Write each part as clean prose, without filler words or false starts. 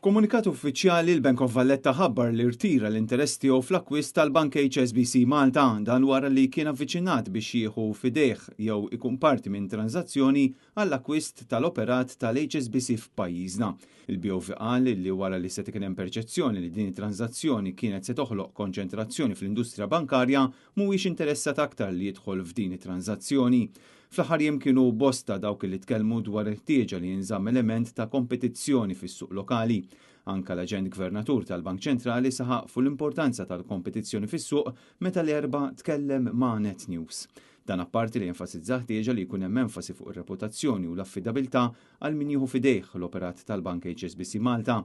F'komunikat uffiċjali, l-Bank of Valletta ħabbar li rtira l-interess tiegħu fl-akkwist tal-Bank HSBC Malta, dan wara li kien avviċinat biex jieħu f'idejh jew ikun parti minn tranżazzjoni għall-akkwist tal-operat tal-HSBC f'pajjiżna. Il-BOV qal li wara li seta' kien hemm perċezzjoni li din it-tranżazzjoni kienet se toħloq konċentrazzjoni fl-industrija bankarja, mhuwiex interessat aktar li jidħol f'din it-tranżazzjoni. Fl-aħħar jiem kienu bosta dawk li tkellmu dwar il-ħtieġa li jinżamm element ta' kompetizzjoni fis-suq lokali. Anka l-Aġent Gvernatur tal-Bank Ċentrali saħaq fuq l-importanza tal-kompetizzjoni fis-suq meta l-Erbgħa tkellem ma' Net News. Dan apparti li enfasizza ħtieġa li jkun hemm enfasi fuq ir-reputazzjoni u l-affidabilità għal min jieħu f'idejh l-operat tal-Bank HSBC Malta.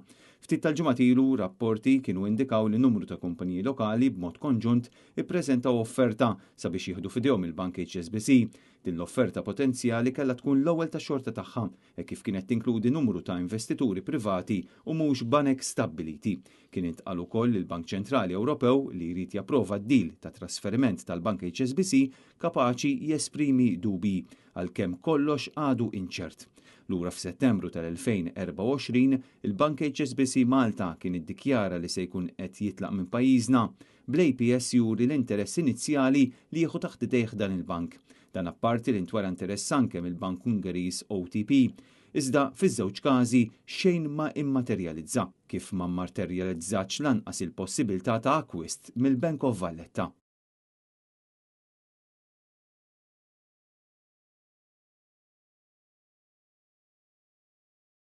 Ftit tal-ġimgħat ilu rapporti kienu indikaw li numru ta' kumpaniji lokali b'mod konġunt ippreżentaw offerta sabiex jieħdu f'idejhom il-Bank HSBC. Din l-offerta potenzjali kellha tkun l-ewwel ta' xorta tagħha e kif kienet tinkludi numru ta' investituri privati u mhux banek stabbiliti. Kien intqal ukoll li l-Bank Ċentrali Ewropew, li jrid japprova d-deal ta' trasferiment tal-Bank HSBC, kapaċi jesprimi dubji, għalkemm kollox għadu inċert. Lura f'Settembru tal-2024, il-Bank HSBC Malta kien iddikjara li se jkun qed jitlaq minn pajjiżna, bl-APS juri l-interess inizjali li jieħu taħt idejh dan il-bank. Dan apparti li ntwera interess anke mill-Bank Ungeriż OTP. Iżda fiż-żewġ każi xejn ma immaterjalizza, kif ma mmaterjalizzatx lanqas il-possibilità ta' akkwist mill-Bank of Valletta.